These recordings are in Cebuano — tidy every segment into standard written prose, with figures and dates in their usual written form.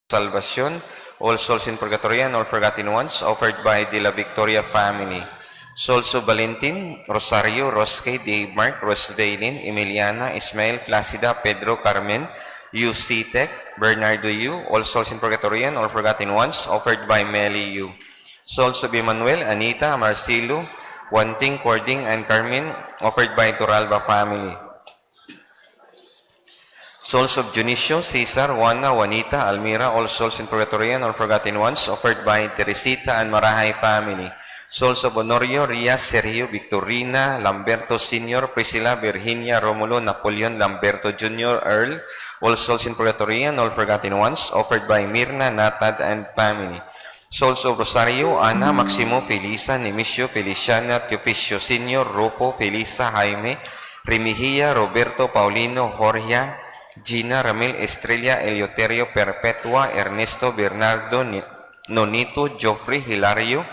Salvacion, All Souls in Purgatory and All Forgotten Ones, offered by the La Victoria family. Souls of Valentin, Rosario, Rosque, Dave Mark, Rosvalin, Emiliana, Ismael, Placida, Pedro, Carmen, UC Tech, Bernardo U, All Souls in Purgatory and All Forgotten Ones, offered by Melly U. Souls of Emmanuel, Anita, Marcelo, Wanting, Cording, and Carmen, offered by Toralba family. Souls of Junicio, Cesar, Juana, Juanita, Almira, All Souls in Purgatory and All Forgotten Ones, offered by Teresita and Marahay family. Souls of Honorio, Rias, Sergio, Victorina, Lamberto Sr., Priscilla, Virginia, Romulo, Napoleon, Lamberto Jr., Earl, All Souls in Purgatory and All Forgotten Ones, offered by Mirna, Natad, and family. Souls of Rosario, Ana, Maximo, Felisa, Nemesio, Feliciana, Teoficio Sr., Rufo, Felisa, Jaime, Remigía, Roberto, Paulino, Jorge, Gina, Ramil, Estrella, Eleuterio, Perpetua, Ernesto, Bernardo, Nonito, Joffrey, Hilario,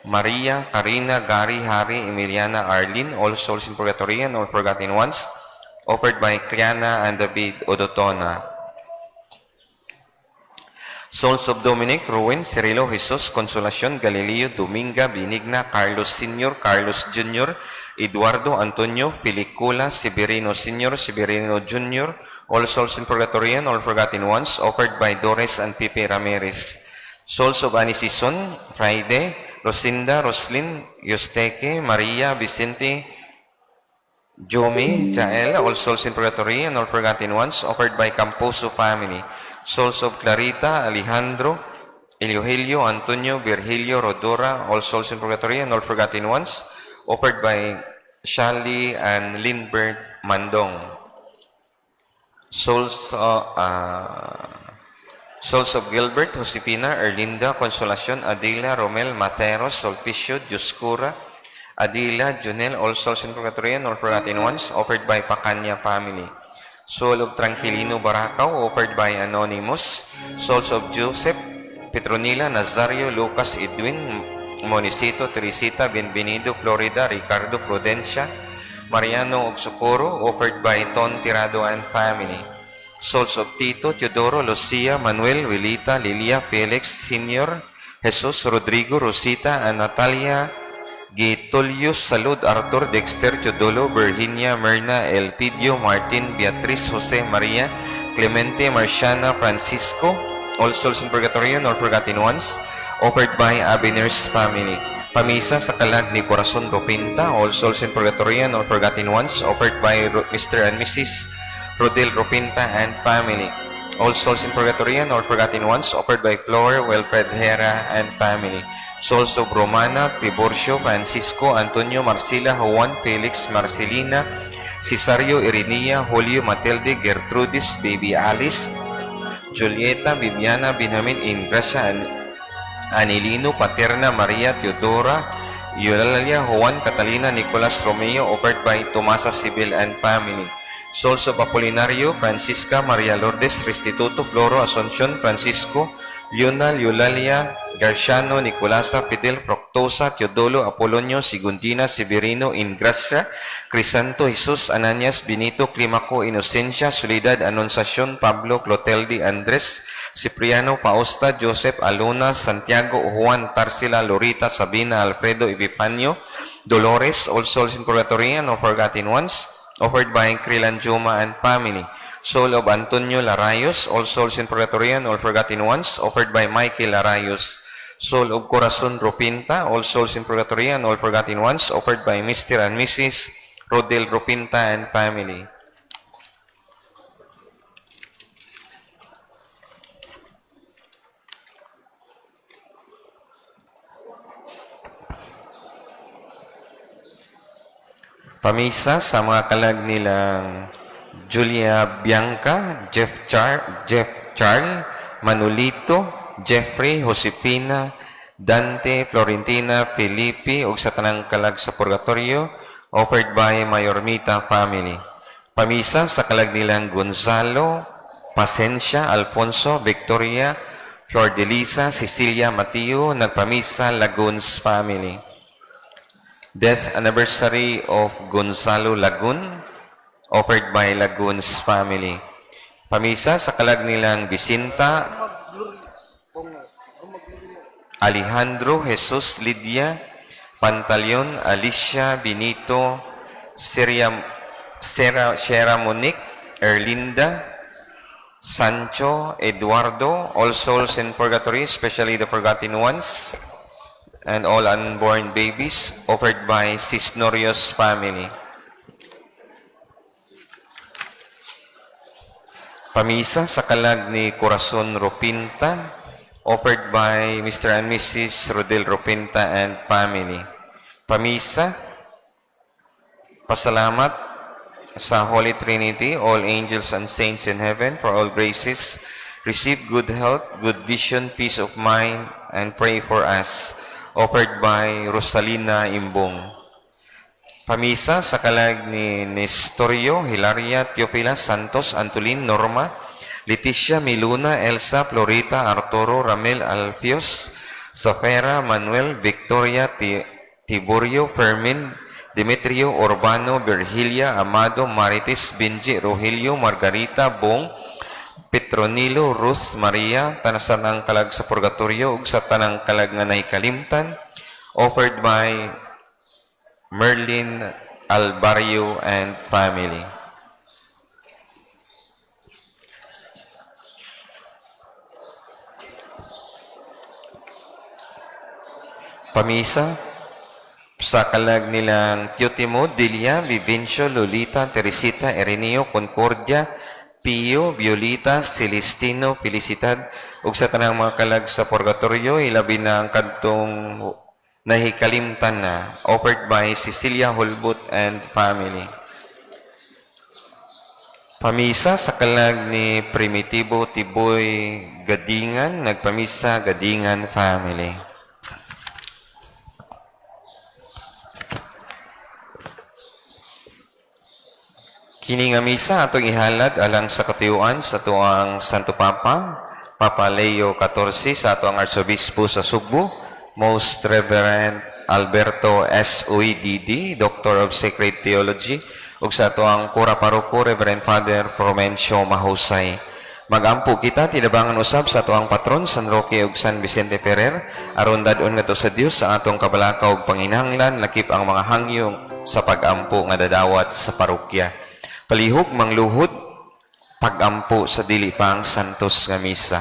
Maria, Karina, Gary, Harry, Emiliana, Arlene, All Souls in Purgatory and All Forgotten Ones, offered by Triana and David Odotona. Souls of Dominic, Ruin, Cirilo, Jesus, Consolacion, Galileo, Dominga, Benigna, Carlos Sr., Carlos Jr., Eduardo, Antonio, Pelicula, Severino Sr., Severino Jr., All Souls in Purgatory and All Forgotten Ones, offered by Doris and Pepe Ramirez. Souls of Anisison, Friday, Rosinda, Roslyn, Yusteque, Maria, Vicente, Jomi, Jael, All Souls in Purgatory and All Forgotten Ones, offered by Camposo family. Souls of Clarita, Alejandro, Eliohelio, Antonio, Virgilio, Rodora, All Souls in Purgatory and All Forgotten Ones, offered by Shali and Lindbergh Mandong. Souls of Gilbert, Josefina, Erlinda, Consolacion, Adela, Romel, Materos, Sulpicio, Dioscura, Adila, Junel, All Souls in Purgatory and All Forgotten Ones, offered by Pacanya family. Soul of Tranquilino Baracao, offered by Anonymous. Souls of Joseph, Petronila, Nazario, Lucas, Edwin, Monicito, Teresita, Bienvenido, Florida, Ricardo, Prudencia, Mariano Socorro, offered by Ton Tirado and family. Souls of Tito, Teodoro, Lucia, Manuel, Wilita, Lilia, Felix, Senior, Jesus, Rodrigo, Rosita, and Natalia, Gitulius, Salud, Arthur, Dexter, Teodolo, Virginia, Myrna, Elpidio, Martin, Beatriz, Jose, Maria, Clemente, Marciana, Francisco, All Souls in Purgatory and All Forgotten Ones, offered by Abiner's family. Pamisa sa kalag ni Corazon Ropinta, All Souls in Purgatory and All Forgotten Ones, offered by Mr. and Mrs. Rodel Ropinta and family. All Souls in Purgatory and All Forgotten Ones, offered by Flor Wilfred Hera and family. Souls of Romana, Tiburcio, Francisco, Antonio, Marcela, Juan, Felix, Marcelina, Cesario, Irinea, Julio, Matilde, Gertrudis, Baby Alice, Julieta, Viviana, Benjamin, Ingracia, Anilino, Paterna, Maria, Teodora, Eulalia, Juan, Catalina, Nicolas, Romeo, offered by Tomasa Sibil and family. Souls of Apolinario, Francisca, Maria Lourdes, Restituto, Floro, Asuncion, Francisco, Leonel, Eulalia, Garciano, Nicolasa, Fidel, Fructosa, Teodolo, Apolonio, Segundina, Severino, Ingracia, Crisanto, Jesus, Ananias, Benito, Climaco, Inocencia, Soledad, Anunciacion, Pablo, Clotilde, Andres, Cipriano, Fausta, Joseph, Aluna, Santiago, Juan, Tarsila, Lorita, Sabina, Alfredo, Epifanio, Dolores, All Souls in Purgatory and All Forgotten Ones, offered by Krilan Juma and family. Soul of Antonio Larayos, All Souls in Purgatory and All Forgotten Ones, offered by Michael Larayos. Soul of Corazon Rupinta, All Souls in Purgatory and All Forgotten Ones, offered by Mr. and Mrs. Rodel Rupinta and family. Pamisa sa mga kalag nilang Julia Bianca, Jeff Char, Jeff Charl, Manolito, Jeffrey, Josefina, Dante, Florentina, Felipe, ug sa tanang kalag sa Purgatorio, offered by Mayormita family. Pamisa sa kalag nilang Gonzalo, Pasencia, Alfonso, Victoria, Flor de Lisa, Cecilia Mateo, nagpamisa Laguns family. Death anniversary of Gonzalo Lagun, offered by Laguns family. Pamisa sa kalag nilang Bisinta, Alejandro, Jesus, Lydia, Pantaleon, Alicia, Benito, Siria, Sera, Sierra Monique, Erlinda, Sancho, Eduardo, all souls in purgatory, especially the forgotten ones, and all unborn babies, offered by Cisnorios family. Pamisa sa kalag ni Corazon Ropinta, offered by Mr. and Mrs. Rodel Ropinta and family. Pamisa, pasalamat sa Holy Trinity, all angels and saints in heaven, for all graces, receive good health, good vision, peace of mind, and pray for us, offered by Rosalina Imbong. Pamisa sa kalag ni Nestorio, Hilaria, Teofila, Santos, Antolin, Norma, Leticia, Miluna, Elsa, Florita, Arturo, Ramel, Alfios, Safera, Manuel, Victoria, Tiburio, Fermin, Demetrio, Urbano, Virgilia, Amado, Marites, Benji, Rogelio, Margarita, Bong, Petronilo, Ruth, Maria, tanasan ang kalag sa purgatorio ug sa tanang kalag nga nahikalimtan, offered by Merlin Albario and family. Pamisa sa kalag nilang Teotimo, Delia, Vivencio, Lolita, Teresita, Erineo, Concordia, Pio, Violita, Celestino, Felicidad, ug sa tanang mga kalag sa purgatorio, ilabi na ang kadtong nahikalimtan na, offered by Cecilia Holbut and family. Pamisa sa kalag ni Primitibo Tiboy Gadingan, nagpamisa Gadingan family. Kini nga misa atong ihalad alang sa katuyuan sa atuang Santo Papa, Papa Leo XIV, sa atuang Arsobispo sa Sugbo, Most Reverend Alberto S. Uy D.D., Doctor of Sacred Theology, ug sa atuang Kura Paroko, Reverend Father Florencio Mahusay. Magampo kita tinabangan usab sa atuang patron San Roque ug San Vicente Ferrer aron dad-on ngadto sa Dios sa atong kabalaka ug panginahanglan, lakip ang mga hangyo sa pag-ampo nga dadawat sa parokya. Palihog mangluhod pagampo sa dili pa ang santos nga misa.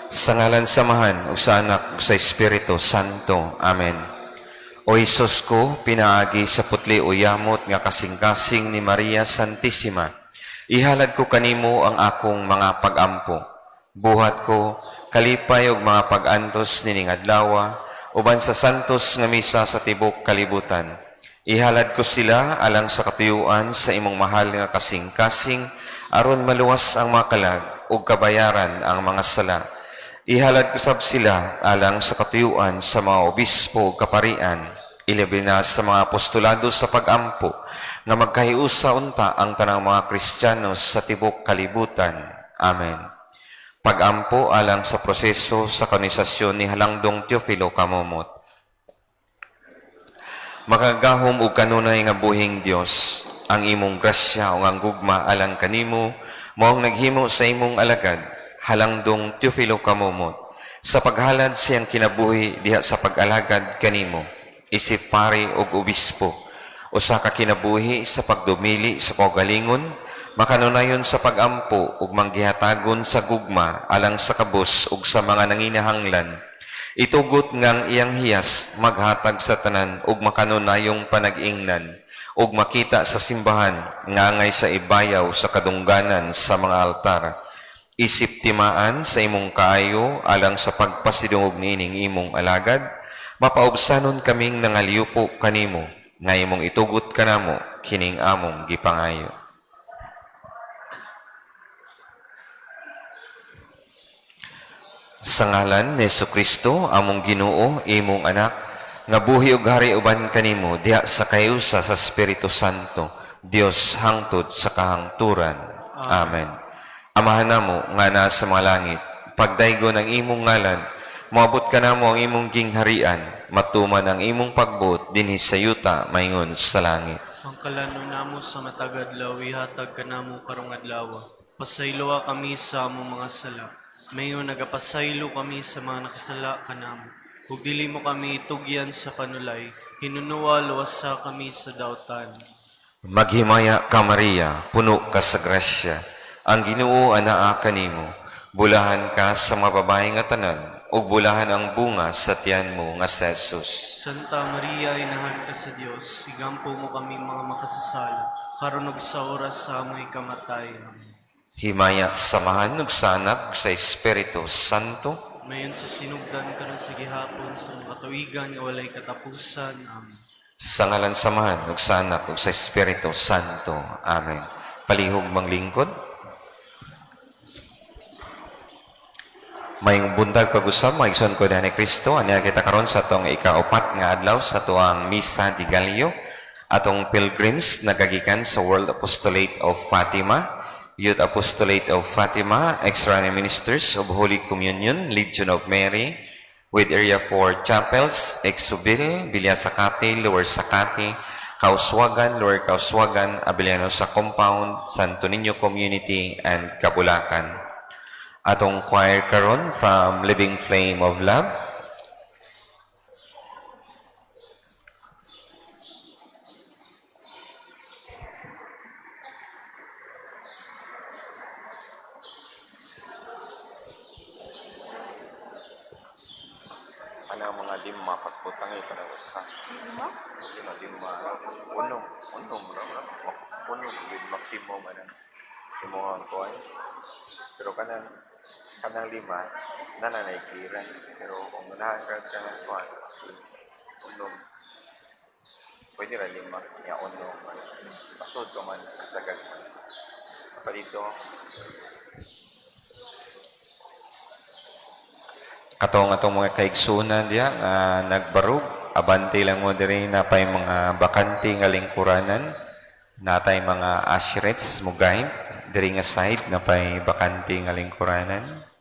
Sa ngalan sa Amahan ug sa Anak ug sa Espiritu Santo. Amen. O Hesus ko, pinaagi sa putli o yamot nga kasing-kasing ni Maria Santissima, ihalad ko kanimo ang akong mga pagampo. Buhat ko, kalipay ug mga pag-antos nining adlawa, uban sa santos nga misa sa tibok kalibutan. Ihalad ko sila alang sa katuyuan sa imong mahal nga kasing-kasing, aron maluwas ang mga kalag ug kabayaran ang mga sala. Ihalad ko sab sila alang sa katuyuan sa mga obispo ug kaparian, ilabi na sa mga apostolado sa pagampo, nga magkahiusa unta ang tanang mga Kristiyano sa tibok kalibutan. Amen. Pagampo alang sa proseso sa kanonisasyon ni Halangdong Teofilo Camomot. Makagahom og kanunay nga buhing Dios, ang imong grasya ug ang gugma alang kanimo mao ang naghimo sa imong alagad Halangdong Teofilo Camomot sa paghalad siyang kinabuhi diha sa pag-alagad kanimo isip pari ug obispo, usa ka kinabuhi sa pagdumili sa kaugalingon, makanunayon sa pagampo ug manggihatagon sa gugma alang sa kabus ug sa mga nanginahanglan. Itugot ngang iyang hiyas maghatag sa tanan ug makanunayong panag-ingnan ug makita sa simbahan ngangay sa ibayaw sa kadungganan sa mga altar. Isip timaan sa imong kaayo alang sa pagpasidungog niining imong alagad, mapaubsanon kaming nangaliupo kanimo nga imong itugot kanamo kining among gipangayo. Sa ngalan ni Kristo, among Ginoo, imong anak, nga buhi ug hari uban kanimo diha sa kahiusa sa Espiritu Santo, Dios hangtod sa kahangturan. Amen. Amahan namo nga naa sa mga langit, pagdaygon ang imong ngalan, moabot kanamo ang imong gingharian, matuman ang imong pagbuot dinhi sa yuta maingon sa langit. Ang kalanon namo sa matag adlaw ihatag kanamo karong adlaw. Pasayloa kami sa among mga sala, Mayo nagapasaylo kami sa mga nakasala kanamo. Ug dili mo kami itugyan sa panulay, hinunuwa luwasa kami sa dautan. Maghimaya ka, Maria, puno ka sa grasya. Ang Ginoo anaa kanimo. Bulahan ka sa mga babae nga tanan, ug bulahan ang bunga sa tiyan mo nga si Jesus. Santa Maria, inahan ka sa Dios, igampo mo kami mga makasasala, karon ug sa oras sa amoy kamatay. Amen. Himaya sa Amahan ug sa Anak ug sa Espiritu Santo. Mayon sa sinugdan karon sa gihapon sa mga katuigan nga walay katapusan. Amen. Sa ngalan sa Amahan ug sa Anak ug sa Espiritu Santo. Amen. Palihog manglingkod. Maayong buntag pag-usab, mga igsoon ko ni Kristo, ania kita karon sa atong ikaupat nga adlaw sa atuang Misa de Gallo, atong pilgrims nagagikan sa World Apostolate of Fatima, Youth Apostolate of Fatima, Extraordinary Ministers of Holy Communion, Legion of Mary, with Area 4 Chapels, Exubil, Villa Sakati, Lower Sakati, Kauswagan, Lower Kauswagan, Abellanosa Compound, Santo Niño Community, and Kabulacan. Atong choir karon from Living Flame of Love. Kanang mga lima, pasbutang ito na usa. Lima? Lima, lima. Uno, uno, uno, uno, with maximum, ano, imo ang kuan. Pero kanang lima, nananay clearance. Pero kung unahan ka kanang kuan, uno, pwede ra lima, ya uno, pasod ka man sa gagmay. Pa dito, katong atong mga kaigsunan diya nga nagbarug, abante lang mo diri, napay mga bakante nga lingkuranan, natay mga usherettes mo guide diri nga side, napay bakante nga lingkuranan.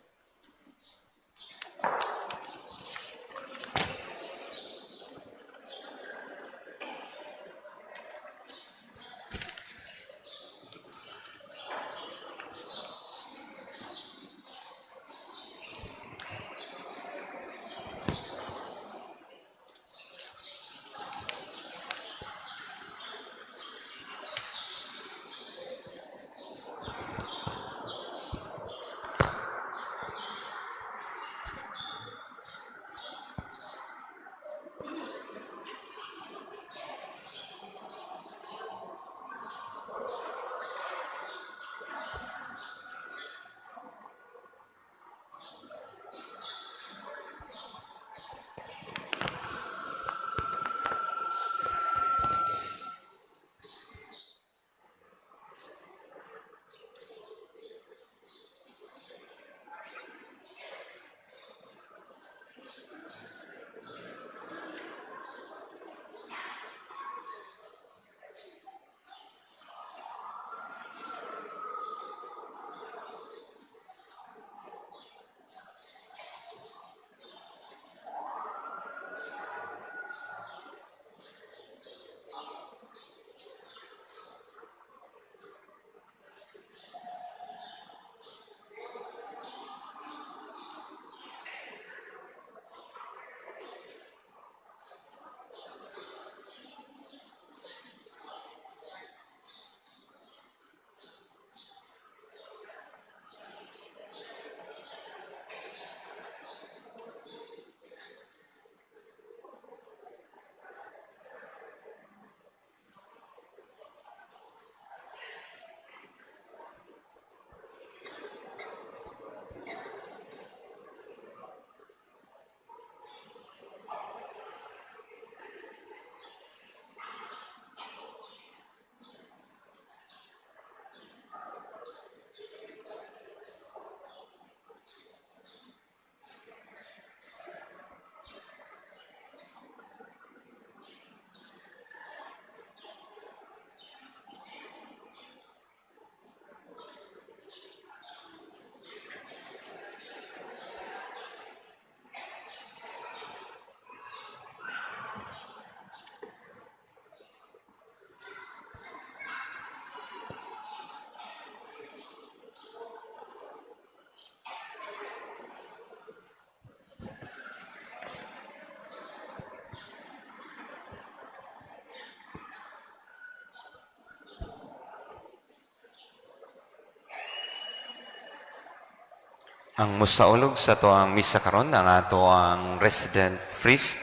Ang musaulog sa atoang misa karon ang atoang resident priest,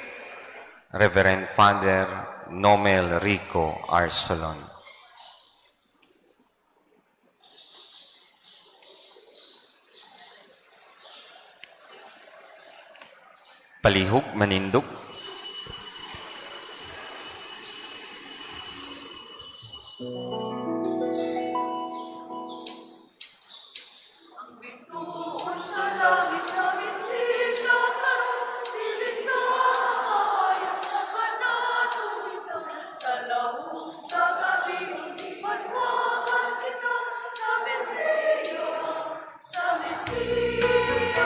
Reverend Father Nomel Rico Arsolon. Palihog manindog. Sa langit namin sila karon, dili sa kahayag sa kanatuwitan. Sa lahong sa gabi, ipanwagan kita sa Mesiya, sa Mesiya.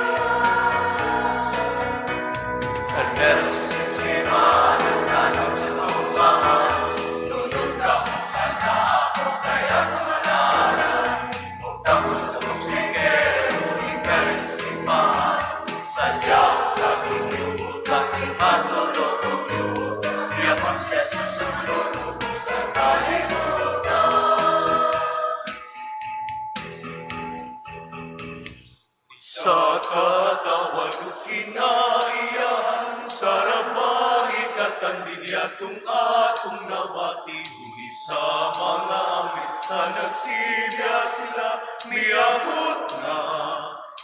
Sa katawan ug kinaiyahan, sa rabahi katan binyatong atong nabati, huli sa mga angel sa nagsilya sila, niabot na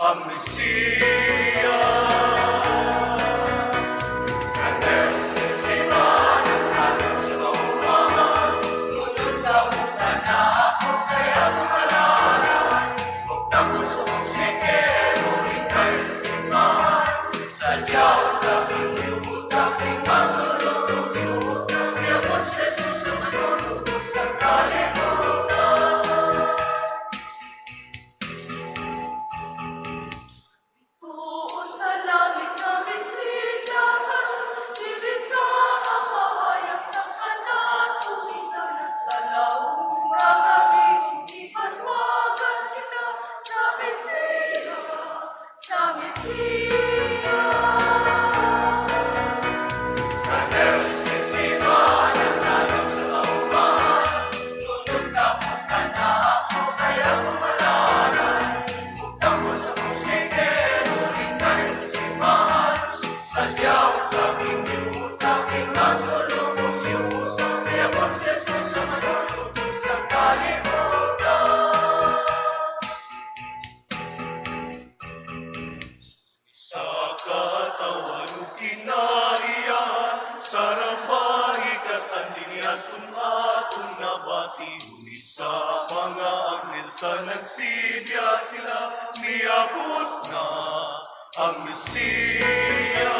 ang Mesiya. Tuon sa langit namin sila karon, dili sa kahayag sa kanatuwitan. Sa lahong gabi, ipanwagan kita sa Mesiya, sa Mesiya. Sa katawan ug kinaiyahan, sa rabahi katan diniatong atong nabati, huli sa mga anghel sa nagsilya sila, niabot na ang Mesiya.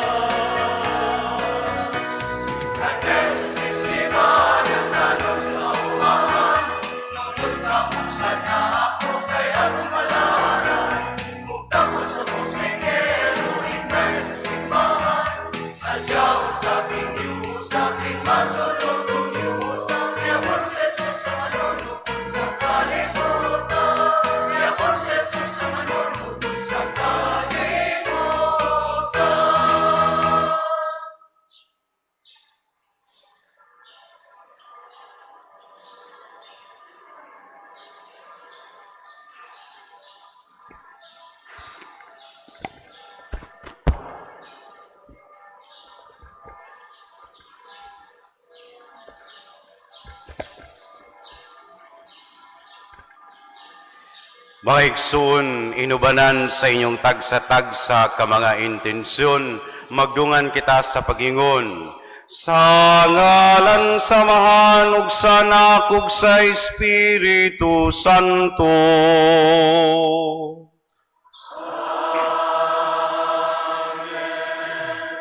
Mga igsoon, inubanan sa inyong tagsa-tagsa ka mga intensyon, magdungan kita sa pagingon. Sa ngalan sa Amahan ug sa Anak ug sa Espiritu Santo.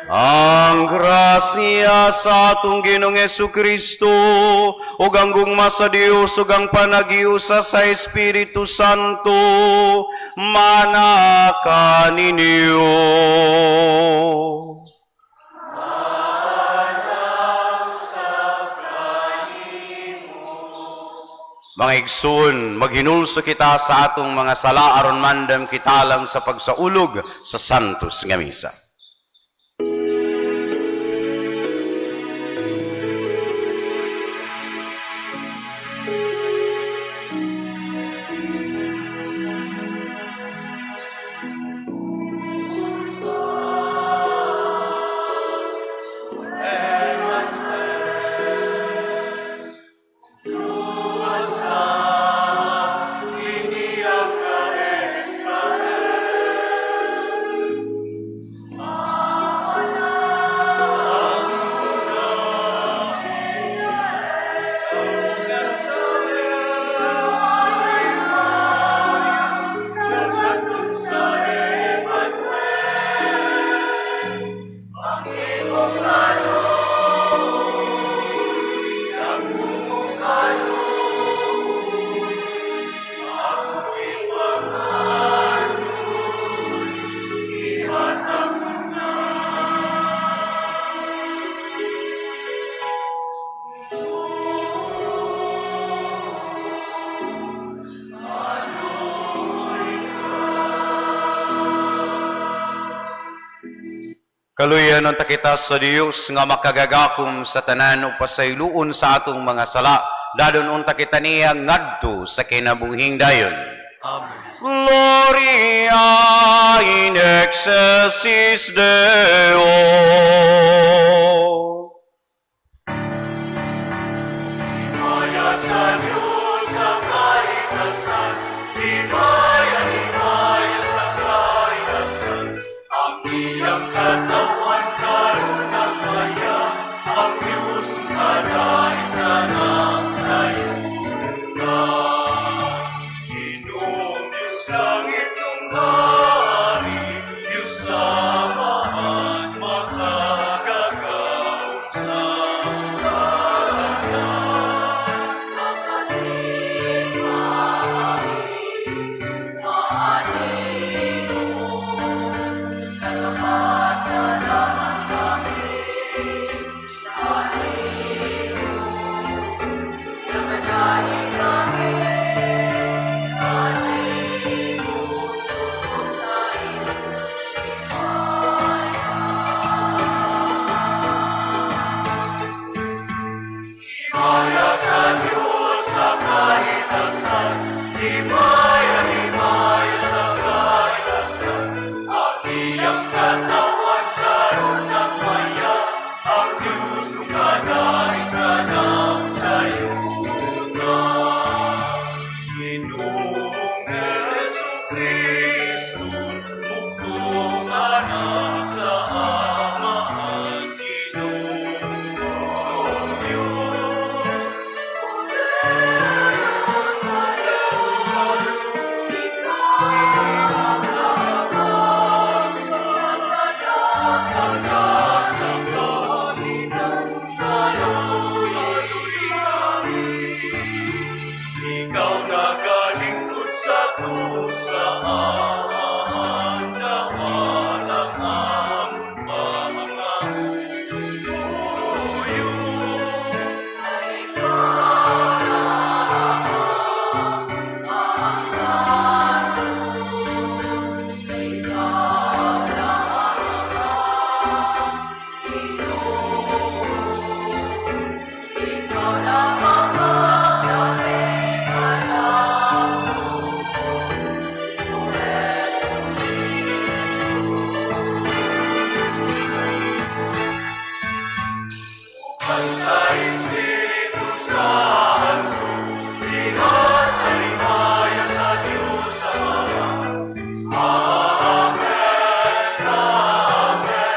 Ang grasya sa atong Ginoong Kristo ug ang gugma sa Dios ug ang panagiusa sa Espiritu Santo manaka ninyo. Mga igsoon, maghinulso kita sa atong mga sala aron mandam kita lang sa pagsaulog sa Santos nga Misa. Kaluyan unta kita sa Dios nga makagagakom sa tanan ug pasayloon sa atong mga sala. Dadon unta kita niya ngadto sa kinabuhing dayon. Amen. Gloria in excelsis Deo. Himaya sa Diyos sa kaitasan, himaya, himaya sa kaitasan. Ang iyang katawan karon nagmaya, ang Diyos kadaig tanang sayuta. Ginoong Diyos langit ng hari, Diyos Amahan, makagagahom sa tanan. Himaya sa Diyos sa kahitasan, himaya, himaya sa kahitasan. Ang iyang katawan karon nagmaya, ang Diyos kadaig tanang sayuta. Ginoong Hesu Kristo, bugtong anak sa Amahan, Ginoong Diyos. Sa sala sa kalibutan, kaluy kami. Ikaw nagalingkod sa krus sa Amahan, dawat ang amon panganguyo. Sa Espiritu Santo, diha sa himaya sa Diyos Ama. Amen, Amen,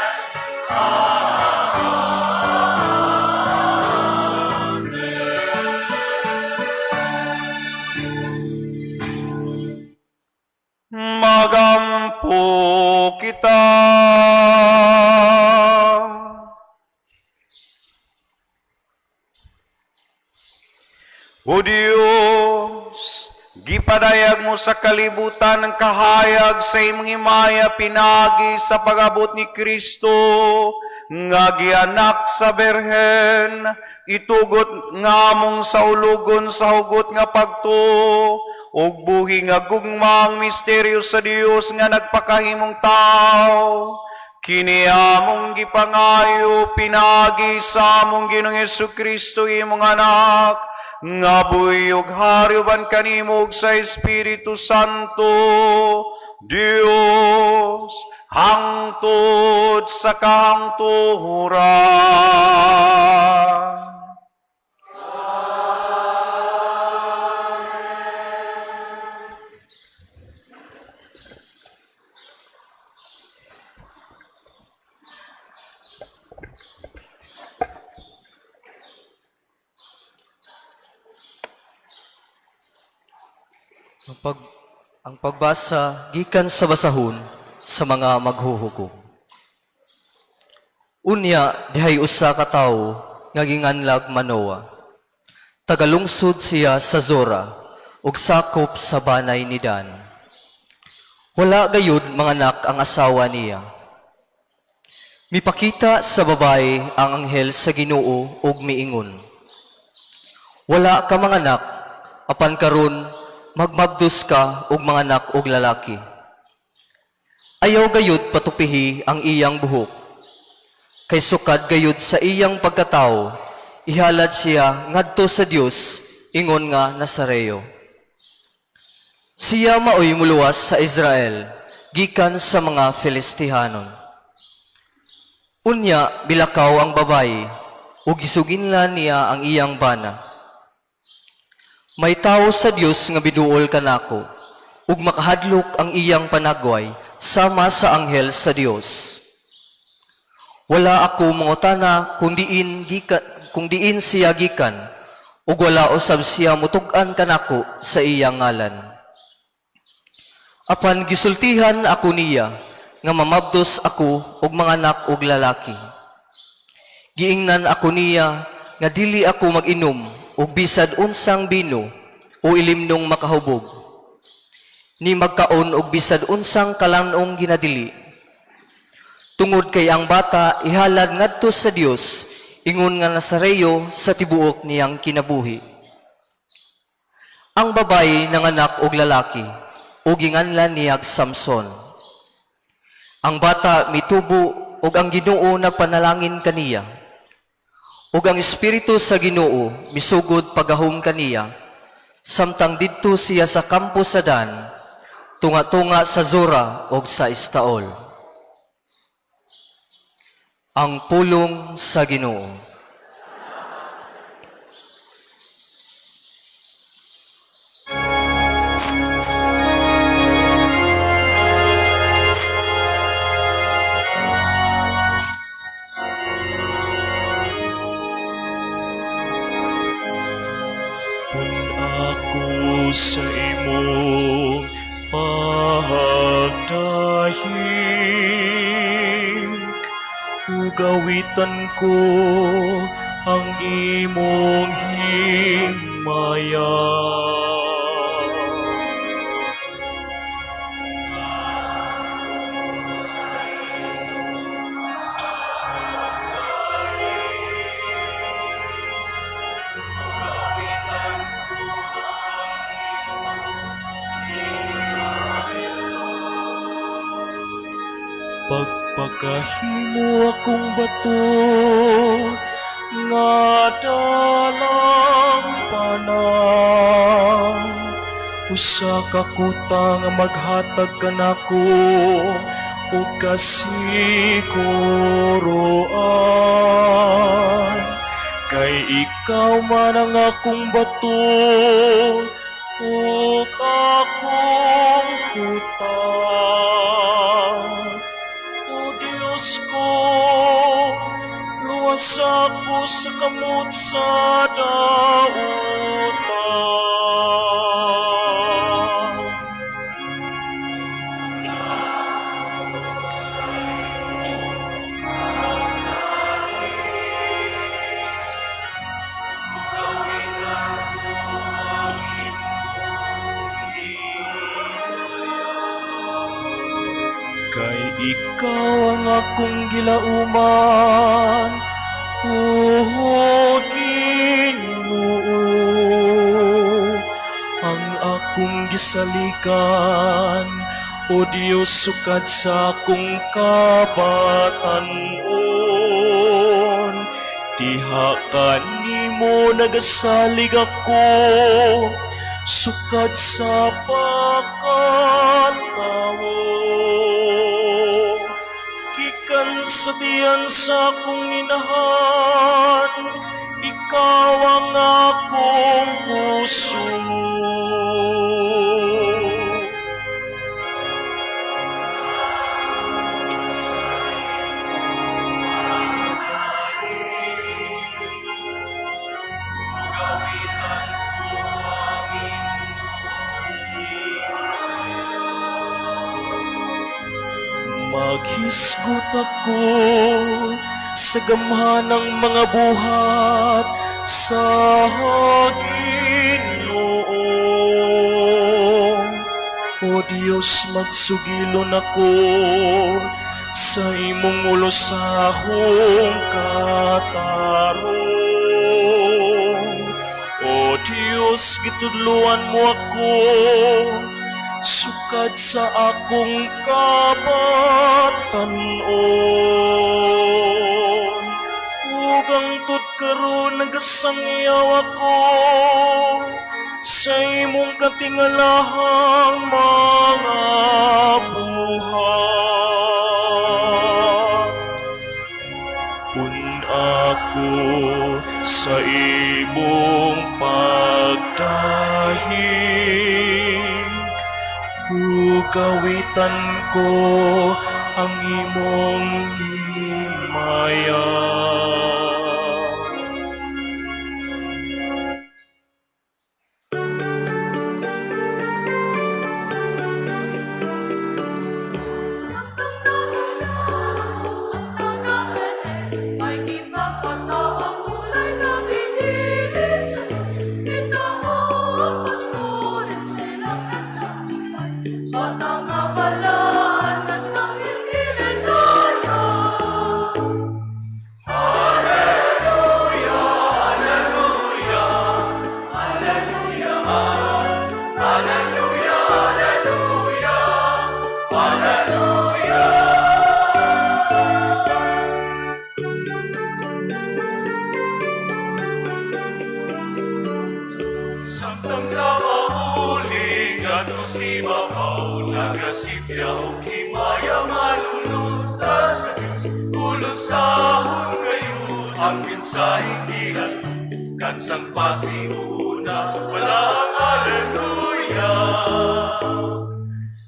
Magampo kita. O Diyos, gipadayag mo sa kalibutan ang kahayag sa imong himaya pinagi sa pag-abot ni Kristo, nga gianak sa Berhen, itugot nga among saulugon sa hugot nga pagtuo, ug buhi nga gugma ang misteryo sa Dios nga nagpakahimong tao. Kini among gipangayo pinagi sa among Ginoong Hesukristo imong anak nga buhi ug hari uban kanimo ug sa Espiritu Santo, Dios, hangtod sa kahangturan. Ang pagbasa gikan sa basahon sa mga maghuhukom. Unya dihay usa ka tawo nga ginganlag Manoa. Tagalungsod siya sa Zora ug sakop sa banay ni Dan. Wala gayud manganak ang asawa niya. Mipakita sa babae ang anghel sa Ginoo ug miingon: "Wala ka manganak, apan karon magmabdos ka og manganak og lalaki. Ayaw gayud patupihi ang iyang buhok. Kay sukad gayud sa iyang pagkatawo, ihalad siya ngadto sa Dios ingon nga Nasareo. Siya maoy muluwas sa Israel gikan sa mga Filistihanon. Unya bilakaw ang babayi ug gisuginlan niya ang iyang bana. May tawo sa Dios nga biduol kanako ug makahadlok ang iyang panagway sama sa anghel sa Dios. Wala ako mangutana kung diin siya gikan ug wala usab siya mutug-an kanako sa iyang ngalan. Apan gisultihan ako niya nga mamabdos ako og manganak og lalaki. Giingnan ako niya nga dili ako mag-inom og bisad unsang bino o ilimnong makahubog, ni magkaon og bisad unsang kalan-ong ginadili. Tungod kay ang bata ihalad ngadto sa Dios ingon nga Nasareo sa tibuok niyang kinabuhi. Ang babayi nanganak og lalaki ug ginganlan niyag Samson. Ang bata mitubo ug ang Ginoo nagpanalangin kaniya. Ug ang espiritu sa Ginoo misugod pagahom kaniya samtang didto siya sa kampo sa Dan, tunga-tunga sa Zora ug sa Estaol. Ang pulong sa Ginoo. Tun ako sa imong pagdahig, ugawitan ko ang imong himaya. Pagpakahimo akong bato nga dalang panang, usa ka kuta nga maghatag kanako og kasiguroan. Kay ikaw man ang akong bato ug akong kuta. O Diyos ko, luwas ako sa kamot sa dautan. Kay ikaw ang akong gilauman, O Ginoo, ang akong gisaligan, O Dios, sukad sa akong kabatan-on. Diha kanimo nagasalig ako, sukad sa pagkatawo. Gikan sa tiyan sa akong inahan, ikaw ang akong puso. Maghisgot ako sa gamhanang mga buhat sa Ginoo. O Dios, magsugilon ako sa imong ulosahong katarong. O Dios, gitudluan mo ako sukad sa akong kabatan-on. Hangtod karon nagasangyaw ako sa imong katingalahang mga buhat. Pun-a ko sa imong pagdahig, ug awitan ko ang imong himaya. Samtang nahilabo ang taga-Belen, may gipakataong ulay nga binili sa Diyos. Gitaho ang pastores silang nasaksihan, bata nga balaan nga sanghel gilalaya. Samtang namauli ngadto sa ibabaw, nagasipya og himaya maluluta sa Dios. Ulusahon gayud ang mensaheng gihatod kansang pasiuna wala ang Hallelujah.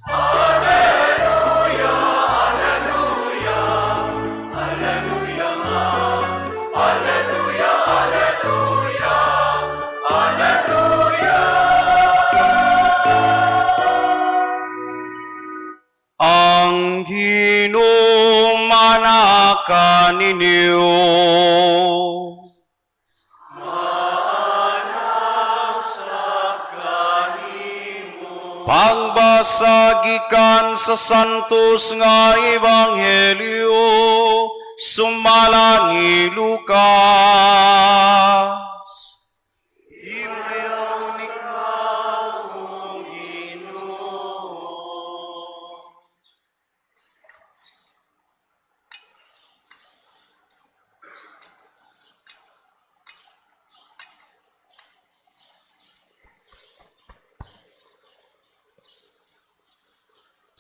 Hallelujah, Hallelujah, Hallelujah, Hallelujah, Hallelujah, Hallelujah. Ang Ginoo maanaa kaninyo. Pangbasa gikan sa Santos nga Ebanghelyo sumala ni Lucas. Himayaw ikaw, O Ginoo.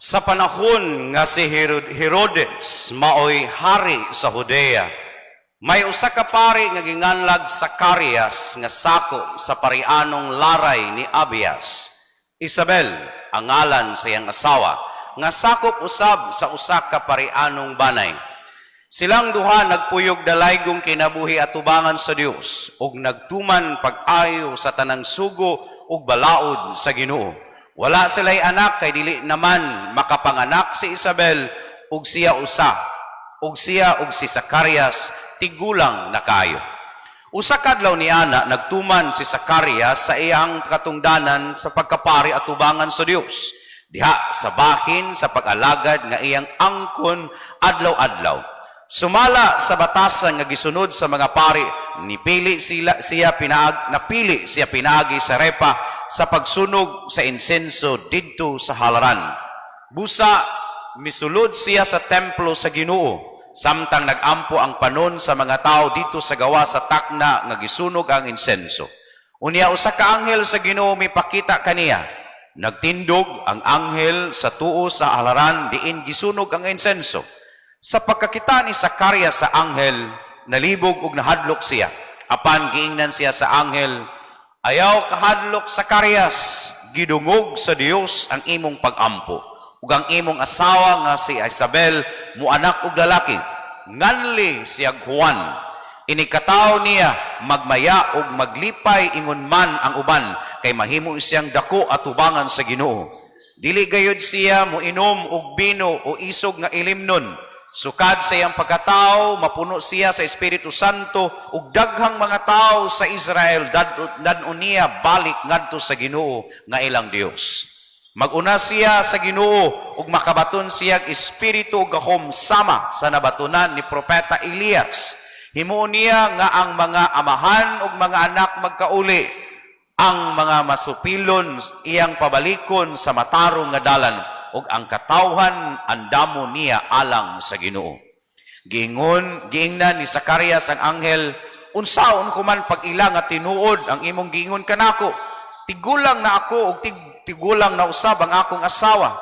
Sa panahon nga si Herodes maoy hari sa Judea, may usa ka pari nga ginganlag Zacarias nga sakop sa parianong laray ni Abias. Isabel ang ngalan sa iyang asawa, nga sakop usab sa usa ka parianong banay. Silang duha nagpuyog dalaygong kinabuhi atubangan sa Dios ug nagtuman pag-ayo sa tanang sugo ug balaod sa Ginoo. Wala sila'y anak kay dili naman makapanganak si Isabel ug siya usa ug siya ug si Zacarias tigulang na kaayo. Usa ka adlaw ni ana nagtuman si Zacarias sa iyang katungdanan sa pagkapari atubangan sa Dios. Diha sa bahin sa pag-alagad nga iyang angkon adlaw-adlaw. Sumala sa batasan nga gisunod sa mga pari, nipili sila siya pinaag napili siya pinaagi sa repa sa pagsunog sa insenso didto sa halaran. Busa misulod siya sa templo sa Ginoo samtang nagampo ang panon sa mga tao dito sa gawa sa takna nga gisunog ang insenso. Unya usa ka anghel sa Ginoo mipakita kaniya. Nagtindog ang anghel sa tuo sa halaran diin gisunog ang insenso. Sa pagkakita ni Zacarias sa anghel, nalibog ug nahadlok siya. Apan giingnan siya sa anghel, "Ayaw kahadlok, Zacarias, gidungog sa Dios ang imong pagampo. Ug ang imong asawa nga si Isabel muanak og lalaki. Nganli siya Juan. Inikataw niya magmaya ug maglipay ingon man ang uban kay mahimo siyang dako atubangan sa Ginoo. Dili gayud siya moinom og bino o isog nga ilimnon. Sukad sa iyang pagkatao, mapuno siya sa Espiritu Santo ug daghang mga tawo sa Israel dad-on niya balik ngadto sa Ginoo nga ilang Dios. Maguna siya sa Ginoo ug makabaton siya espiritu ug gahom sama sa nabatonan ni propeta Elias. Himuon niya nga ang mga amahan ug mga anak magkauli, ang mga masupilon iyang pabalikon sa matarong nga dalan ug ang katawhan andamo niya alang sa Ginoo." Giingon, giingnan ni Zacarias ang anghel, "Unsaon ko man pag-ila nga tinuod ang imong giingon kanako? Tigulang na ako ug tigulang na usab ang akong asawa."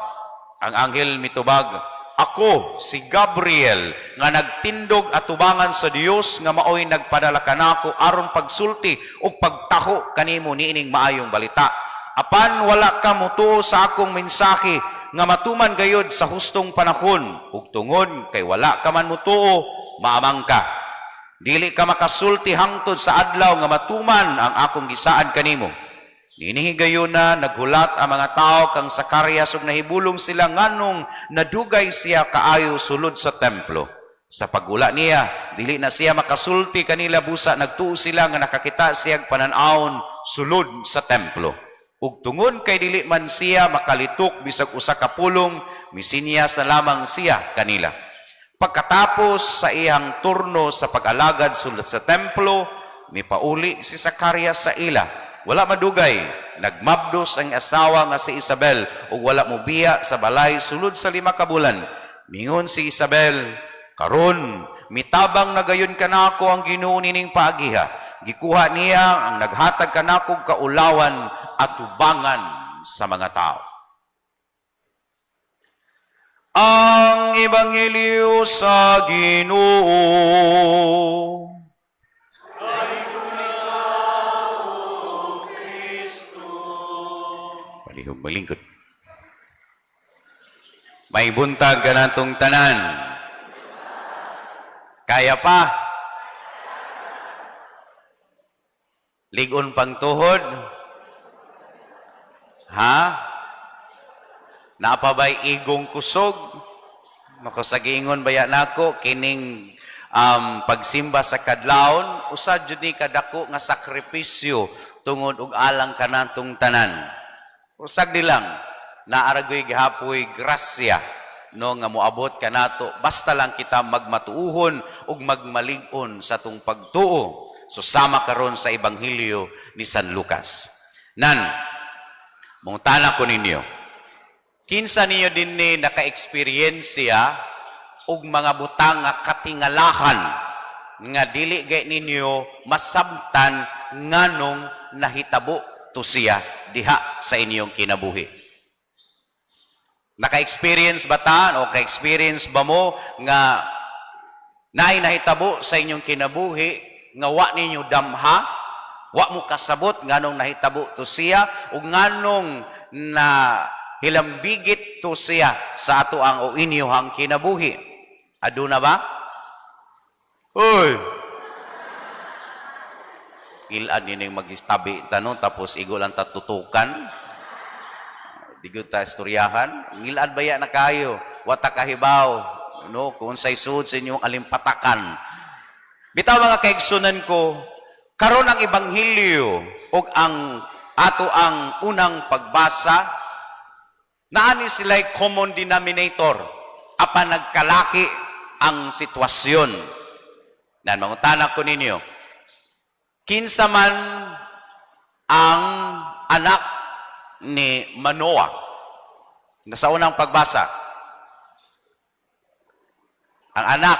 Ang anghel mitubag, "Ako si Gabriel nga nagtindog atubangan sa Dios nga maoy nagpadala kanako aron pagsulti ug pagtaho kanimo niining maayong balita. Apan wala ka motuo sa akong mensahe nga matuman gayod sa hustong panahon, ug tungod kay wala ka man motuo, maamang ka. Dili ka makasulti hangtod sa adlaw nga matuman ang akong gisaad kanimo." Niining higayuna, naghulat ang mga tao kang Zacarias ug nahibulong sila nganong nadugay siya kaayo sulod sa templo. Sa pagula niya, dili na siya makasulti kanila, busa nagtuo sila nga nakakita siya panan-awon sulod sa templo. Ug tungod kay dili man siya makalitok bisag usa ka pulong, misinyas na lamang siya kanila. Pagkatapos sa iyang turno sa pag-alagad sulod sa templo, mipauli si Zacarias sa ila. Wala madugay, nagmabdos ang asawa nga si Isabel ug wala mobiya sa balay sulod sa 5 ka bulan. Mingon si Isabel, "Karon, mitabang na gayon kanako ang Ginoo nining paagiha. Gikuha niya ang naghatag kanako kaulawan atubangan sa mga tao." Ang Ebanghelyo sa Ginoo. Palihog malingkod. May buntag kanatong tanan. Kaya pa. Ligon pang tuhod. Ha? Napabay igong kusog. Makasagingon baya nako kining pagsimba sa kadlawon, usa jud ni kadako nga sakripisyo tungod og alang kanatong tanan. Usag di lang naaragoy gihapoy grasya, no, nga moabot kanato basta lang kita magmatuuhon ug magmalig-on sa atong pagtuo. So sama karon sa Ebanghelyo ni San Lucas. Nan, mangutana ko ninyo, kinsa ninyo dinhi naka-eksperyensya og mga butang nga katingalahan nga dili gay ninyo masabtan nganong nahitabo to siya diha sa inyong kinabuhi? Naka-experience ba ta o ka-experience ba mo nga naay nahitabo sa inyong kinabuhi nga wa ninyo damha, wa mo kasabot nganong nahitabo to siya ug nganong na hilambigit to siya sa ato ang o inyohang kinabuhi? Aduna ba? Uy! Ilan nining magistabi tanong tapos igo lang tatutukan. Di gyud ta istoryahan. Ngilad baya na kayo? Wata kahibaw, no, kung unsay sud sa inyong alimpatakan. Bitaw, mga kaigsunan ko, karon ang ebanghelyo ug ang ato ang unang pagbasa, naani sila'y common denominator apan nagkalaki ang sitwasyon. Nan, mangutana ko ninyo, kinsa man ang anak ni Manoah? Nasa unang pagbasa. Ang anak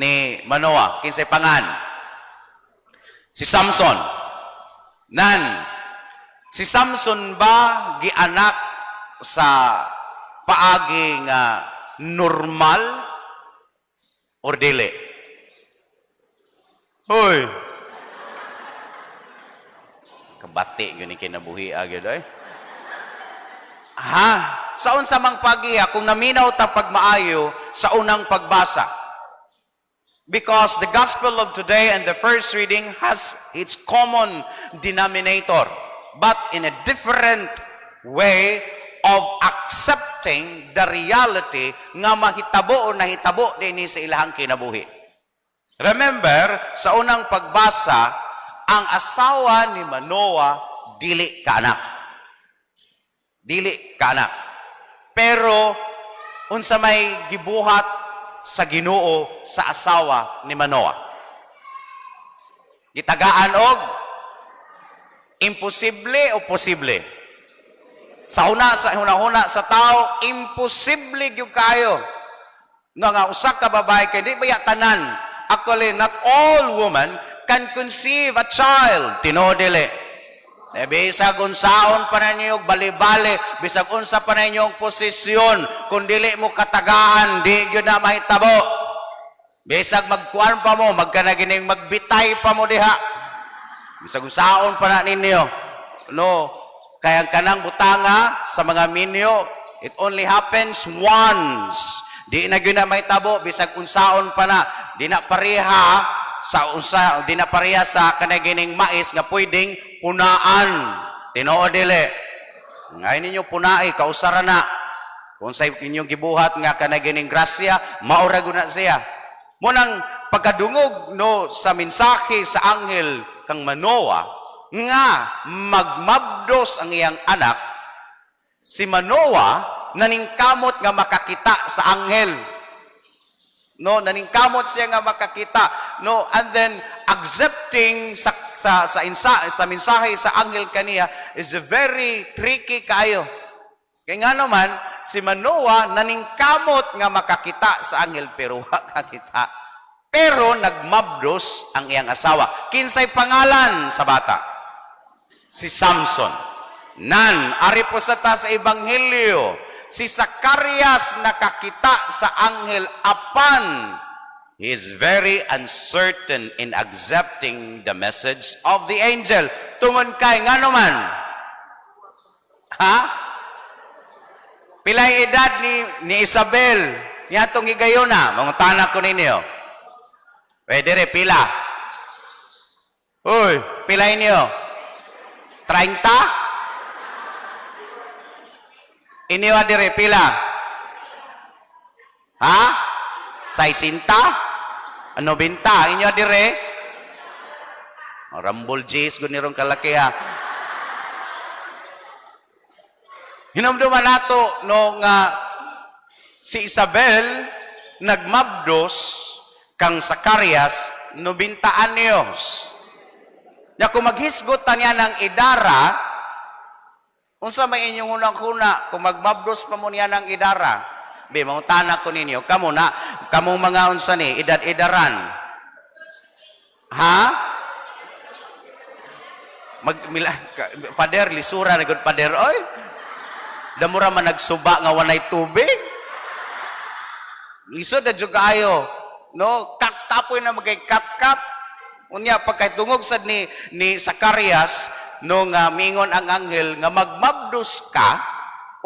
ni Manoah, kinsay pangan? Si Samson. Nan, si Samson ba gianak sa paagi nga normal or dili? Hoy! Kabati yun ni kinabuhi agad ay. Ha? Sa unsa mang pagiya kung naminaw ta pagmaayo sa unang pagbasa? Because the gospel of today and the first reading has its common denominator, but in a different way of accepting the reality nga mahitabo o nahitabo dinhi sa ilahang kinabuhi. Remember, sa unang pagbasa, ang asawa ni Manoah dili kaanak. Dili kaanak. Pero unsa may gibuhat sa Ginoo sa asawa ni Manoah? Gitagaan og imposible o posible? Sa una sa hunahuna sa tao, imposible gyud kayo. Nga nga usa ka babae, kay di ba tanan? Actually, not all women can conceive a child. Tinuod dili? Eh, bisag unsaon pa ninyo bali-bali, bisag unsa pa ninyong posisyon, kung dili mo katagaan, di gyud na mahitabo. Bisag magkuan pa mo, magkanagining magbitay pa mo diha. Bisag unsaon pa na ninyo. No, kaya ang kanang butanga sa mga minyo, it only happens once. Di na gyud na mahitabo bisag unsaon pa na. Di na pareha sa usa, di na pareha sa kanagining mais nga pwedeng punaan. Tinuod dili? Ngay ninyo punai, kausara na. Kung sa inyong gibuhat nga kanagining grasya, maura gud na siya. Munang pagkadungog, no, sa mensahe sa anghel kang Manoa nga magmabdos ang iyang anak, si Manoa naningkamot nga makakita sa anghel. No, naningkamot siya nga makakita, no, and then accepting sa mensahe sa anghel kaniya is very tricky kaayo. Kay nga naman si Manoa naningkamot nga makakita sa anghel pero wa kakita. Pero nagmabdos ang iyang asawa. Kinsay pangalan sa bata? Si Samson. Nan, ari po sa ta sa Ebanghelyo, si Zacarias nakakita sa anghel apan he is very uncertain in accepting the message of the angel. Tungod kay ngano man? Ha? Pilay edad ni Isabel niadtong higayona? Mangutana ko ninyo. Pwede re, pila? Uy, pilay niyo? 30? Inyo dire pila? Ha? 60? Ano binta? Inyo dire? Rambol J's gud nirong kalaki ha. Hinumduman nato, no, nga si Isabel nagmabdos kang Zacarias 90 anyos. Ya kung maghisgot ta niya ng idara, unsa may inyong unang-huna kung magmabdos pa mo niya ng idara? Be, mangutana ko ninyo, kamo na, kamong mga unsa ni, edad-edaran. Ha? Mag, mila, father, lisura na gud father, oy. Damura man nagsuba nga walay tubig. Lisod na jud kaayo. No, kapoy na magay kat-kat. Unya pagkatungog sad ni Zacarias no nga mingon ang anghel nga magmabdos ka,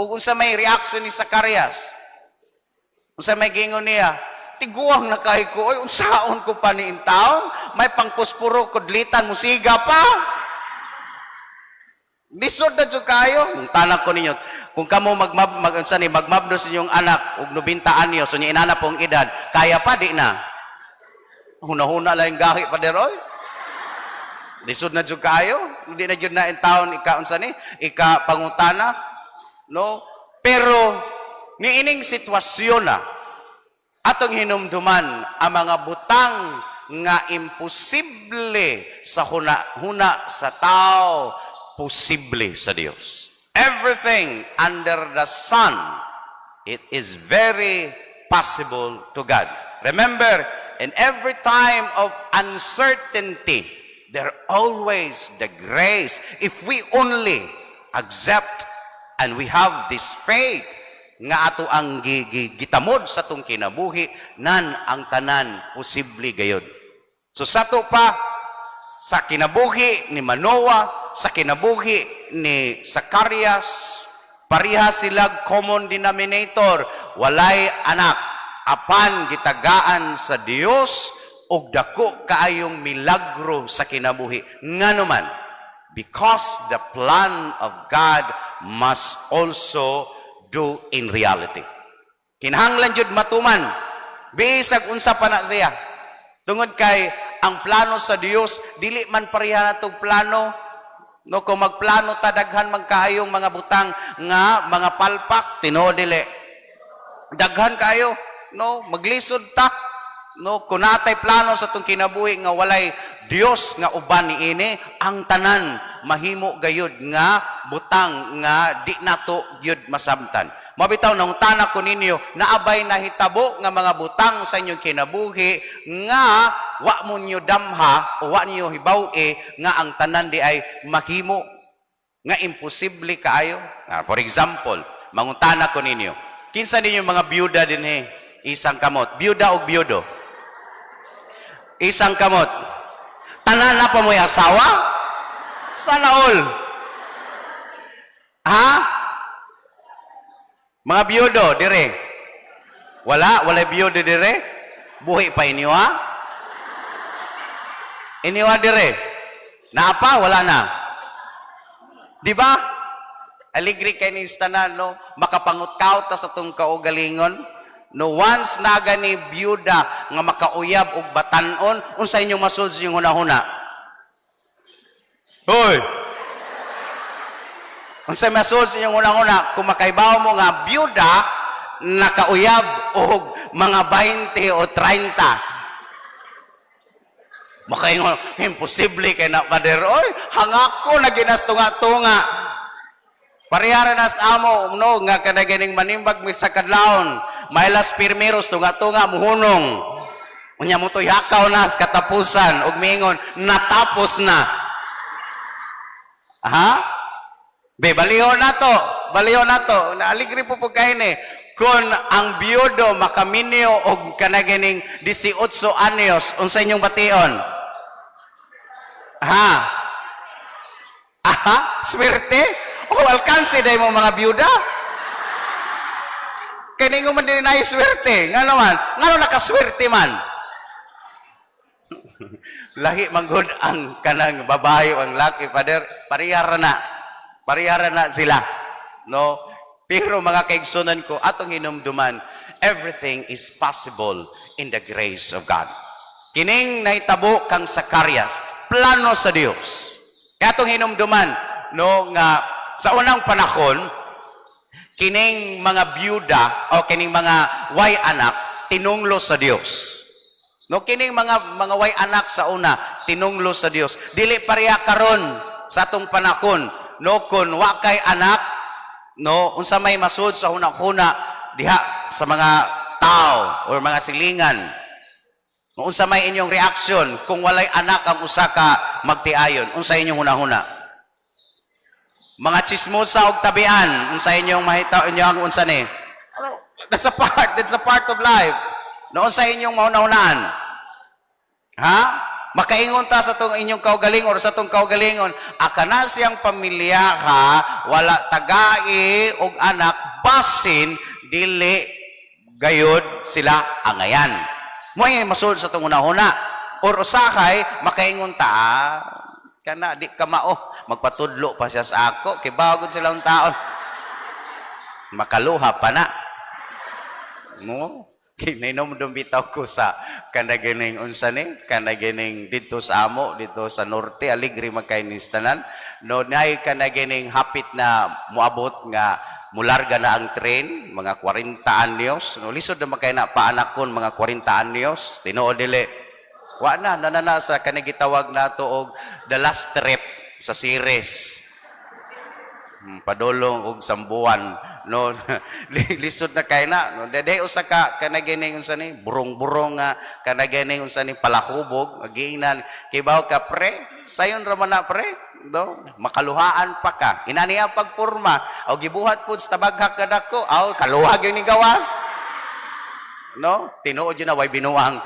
ug unsa may reaction ni Zacarias? Unsa may gingon niya? Tiguang na kay ko, oy, unsaon ko pa ni intaon? May pangpuspuro kudlitan musiga pa. Lisod na jud kayo. Kung tanak ko ninyo, kung kamo magmab mag unsa ni magmabdos inyong anak og 90 anyos, so niya inana pong edad, kaya pa di na? Huna-huna lang yung gahi pa oy. Lisod na jud kayo. Hindi na jud na in taon ika unsa ni ika pangutana, no? Pero niining sitwasyon na atong hinumduman ang mga butang nga imposible sa huna-huna sa tao, posible sa Dios. Everything under the sun, it is very possible to God. Remember, in every time of uncertainty, there always the grace. If we only accept and we have this faith nga ato ang gitamod sa atong kinabuhi, nan ang tanan posible gayod. So sa to pa, sa kinabuhi ni Manoah, sa kinabuhi ni Zacarias, pareha sila common denominator, walay anak, apan gitagaan sa Dios og dako kaayong milagro sa kinabuhi. Ngano man? Because the plan of God must also do in reality. Kinahanglan jud matuman bisag unsa pa na siya. Tungod kay ang plano sa Dios dili man pareha natong plano. No, kung magplano ta daghan man kaayong mga butang nga mga palpak, tinuod dili? Daghan kayo, no, maglisod ta. No, kung natay plano sa atong kinabuhi nga walay Dios nga uban niini, ang tanan mahimo gayud nga butang nga di nato gyud masabtan. Mabitaw nangutana ko ninyo, naabay nahitabo nga mga butang sa inyong kinabuhi nga wa mo ninyo damha o wa ninyo hibaw-i nga ang tanan di ay mahimo nga imposible kaayo? Ah, for example, mangutana ko ninyo, kinsa ninyo mga byuda dinhi? Isang kamot. Byuda og byudo? Isang kamot. Tanan na pa mo'y asawa? Sana all. Ha? Mga biyudo, dire. Wala? Wala biyudo dire? Buhi pa inyo, ha? Inyo, ha, dire? Naa pa? Wala na. Di ba? Aligri kay ni tanan, no? Makapangutkaw ta sa tong kaugalingon. No, once na gani byuda nga makauyab og batanon, unsa inyong masud sa inyong hunahuna? Hoy! Unsa masud sa inyong hunahuna kung makaibaw mo nga byuda nakauyab og mga 20 o 30? Makaingon, "Imposible kay na, pader. Oy, hangako na ginas tunga-tunga." Parehara na sa amo, no, nga kada ganing manimbag mi sa kadlawon. Mailas pirmeros, tunga-tunga, muhunong. Unya mo to yakaw na sa katapusan, ug miingon, "Natapos na." Ha? Be, baliho na to. Baliho na to. Naaligri po kayo ni. Kung ang biyudo makaminyo og kanaganing 18 anyos, unsa inyong bation? Ha? Aha? Swerte? O alkanse dahil mo mga biyuda? Kaya ningon man din na swerte. Nga naman, ngano nakaswerte man? Lahi manggod ang kanang babae o ang laki, pader, parehara na. Parehara na sila. No? Pero mga kaigsunan ko, atong hinumduman, everything is possible in the grace of God. Kining nahitabo kang Zacarias, plano sa Dios. Kaya atong hinumduman, no, nga sa unang panahon, kining mga byuda o kining mga way anak tinunglo sa Dios. No, kining mga way anak sa una tinunglo sa Dios. Dili pareha karon sa atong panahon, no, kun wa kay anak, no, unsa may masud sa huna-huna diha sa mga tao or mga silingan? No, unsa may inyong reaksyon kung walay anak ang usa ka magtiayon? Unsa inyong huna-huna? Mga chismosa og tabian, unsa inyong mahita inyong unsa ni? That's a part of life. No, unsa inyong mahuna-hunaan? Ha? Makaingon ta sa tong inyong kaugalingon or sa tong kaugalingon, akana siyang pamilya ha, wala tagai og anak, basin dili gayod sila angayan. Mo ay masud sa tong una-una. Or usahay makaingon ta, "Ah, kana di ka mao, magpatudlo pa siya sa ako kay bagod sila ang taon." Makaluha pa na. No? Kinainom bitaw ko sa kanaganing unsa ni kanaganing dito sa amo dito sa norte, aligre magkainis tanan, no, nay kanaganing hapit na moabot nga mularga na ang train, mga 40 anyos, no. Lisod na makay na paanakon mga 40 anyos, tinuod dili? Wa na nanana sa kanagitawag nato og the last trip sa series. Padulong og Sambuan, no. Lisod na kay na, no. Dede usa ka kanaganing unsa ni burong-burong nga kanaganing unsa ni palahubog giingnan, "Kibaw ka pre, sayon ra man na pre," no. Makaluhaan pa ka inani ang pagporma o gibuhat pud sa tabaghak kadako aw kaluha gyud ni gawas, no. Tinuod yun na way binuang.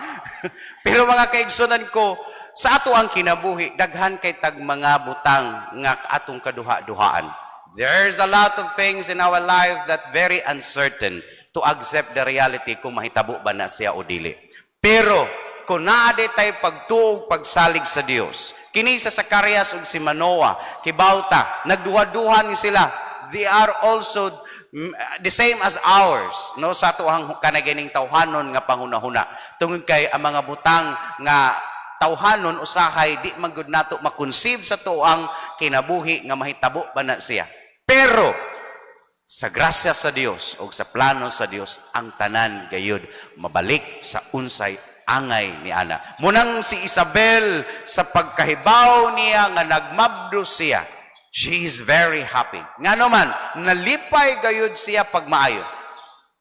Pero mga kaigsunan ko, sa ato ang kinabuhi, daghan kay tag mga butang nga atong kaduha-duhaan. There's a lot of things in our life that very uncertain to accept the reality kung mahitabo ba na siya o dili. Pero kung naa tay pagtuog, pagsalig sa Dios, kini sa Zacarias ug si Manoah, kibawta nagduha-duha ni sila. They are also the same as ours, no, sa ato ang kanaganing tawhanon nga panghunahuna, tungod kay ang mga butang nga tawhanon usahay di man gud nato makonceive sa tuang kinabuhi nga mahitabo ba na siya. Pero sa grasya sa Dios o sa plano sa Dios, ang tanan gayud mabalik sa unsay angay ni ana. Munang si Isabel, sa pagkahibaw niya nga nagmabdo siya. She is very happy. Ngano man, nalipay gayud siya pagmaayo.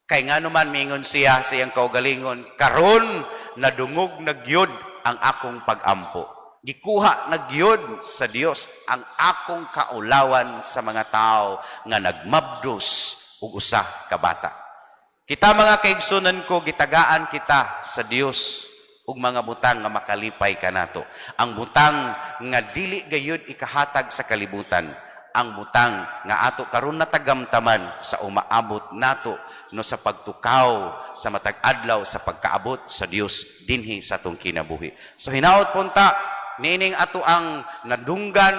Kay ngano man mingon siya sa iyang kaugalingon, karon nadungog na gyud ang akong pagampo. Gikuha na gyud sa Dios ang akong kaulawan sa mga tao nga nagmabdos og usa ka bata. Kita, mga kaigsunan ko, gitagaan kita sa Dios ug mga butang nga makalipay kanato. Ang butang nga dili gayud ikahatag sa kalibutan. Ang butang nga ato karon natagamtaman sa umaabot nato, no, sa pagtukaw sa matag adlaw sa pagkaabot sa Dios dinhi sa atong kinabuhi. So hinaot po unta niining ato ang nadunggan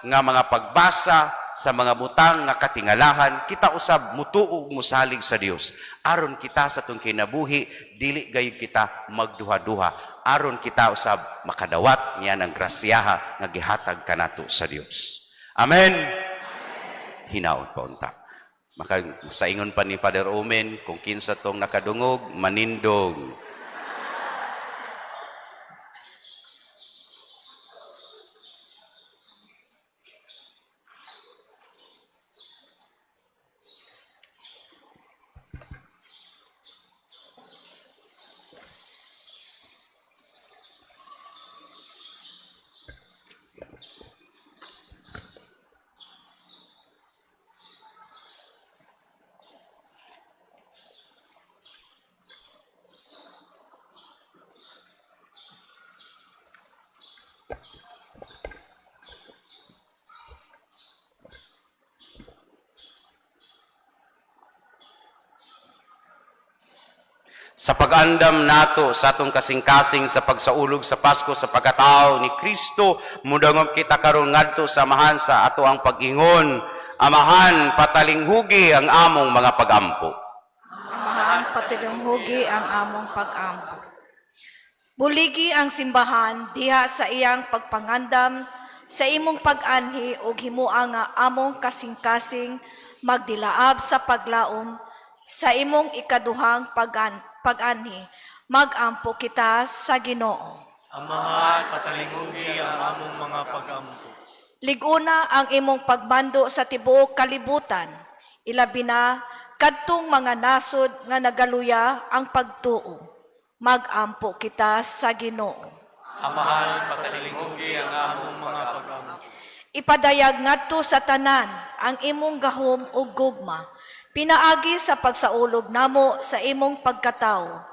nga mga pagbasa sa mga butang nga katingalahan, kita usab mutuo ug musalig sa Dios aron kita sa atong kinabuhi dili gayud kita magduha-duha, aron kita usab makadawat niya ng grasyaha nga gihatag kanato sa Dios. Amen. Hinaot pa unta. Maka sa ingon pa ni Father Omen, kung kinsa tong nakadungog, manindog. Sa pag-andam nato sa atong kasing-kasing sa pagsaulog sa Pasko sa pagkatao ni Kristo, mudangop kita karon ngadto sa Amahan sa ato ang pag-ingon, "Amahan, patalinghugi ang among mga pagampo." Amahan, patalinghugi ang among pag-ampo. Buligi ang simbahan diha sa iyang pagpangandam sa imong pag-anhi ug himua nga among kasing-kasing magdilaab sa paglaom sa imong ikaduhang pag-anhi. Magampo kita sa Ginoo. Amahan, patalinghugi ang among mga pag-ampo. Liguna ang imong pagmando sa tibuok kalibutan, ilabi na kadtong mga nasod nga nagaluya ang pagtuo. Magampo kita sa Ginoo. Amahan, patalinghugi ang among mga pag-ampo. Ipadayag ngadto sa tanan ang imong gahom ug gugma, pinaagi sa pagsaulog namo sa imong pagkatawo.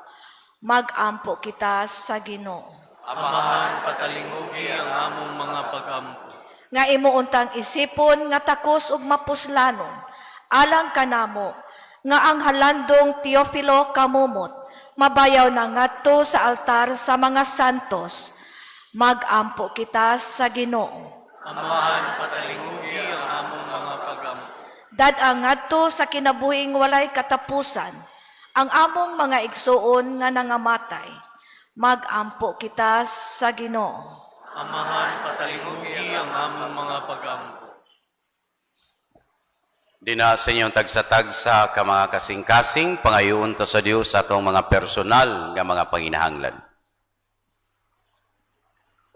Magampo kita sa Ginoo. Amahan, patalinghugi ang among mga pag-ampo. Nga imo untang isipon nga takos ug mapuslanon alang kanamo nga ang halandong Teofilo Camomot mabayaw na ngadto sa altar sa mga santos. Magampo kita sa Ginoo. Amahan, patalinghugi ang among mga pag-ampo. Dad-a ngadto sa kinabuhing walay katapusan ang among mga igsuon nga nangamatay. Magampo kita sa Ginoo. Amahan, patalinghugi ang among mga pag-ampo. Dina sa inyong tagsa-tagsa ka mga kasing-kasing, pangayoon ta sa Dios sa atong mga personal nga mga panginahanglan.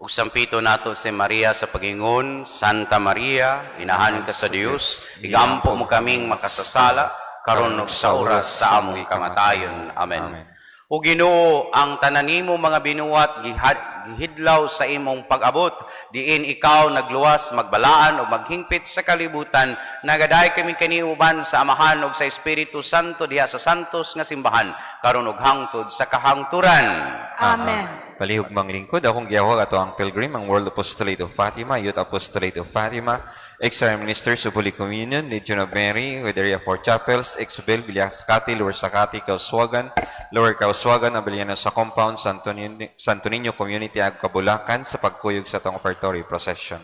Ug sampito nato si Maria sa pagingon, "Santa Maria, inahan ka sa Dios, igampo mo kaming makasasala, karon ug sa oras sa among kamatayon. Amen." Amen. O Ginoo, ang tanan nimo mga binuhat gihidlaw sa imong pag-abot, diin ikaw nagluwas, magbalaan o maghingpit sa kalibutan. Nagaday kami kaniuban sa Amahan ug sa Espiritu Santo diha sa santos nga simbahan karon ug hangtod sa kahangturan. Amen. Palihog manglingkod, akong giyawag ato ang Pilgrim, ang World Apostolate of Fatima, Youth Apostolate of Fatima, Extra Ministers of Holy Communion, Legion of Mary, with Area 4 Chapels, Exobel, Villascati, Lower Sakati, Kauswagan, Lower Kauswagan, Abellana sa Compound, Santo Niño Community, Agca, Bulacan, sa pagkuyog sa atong offertory procession.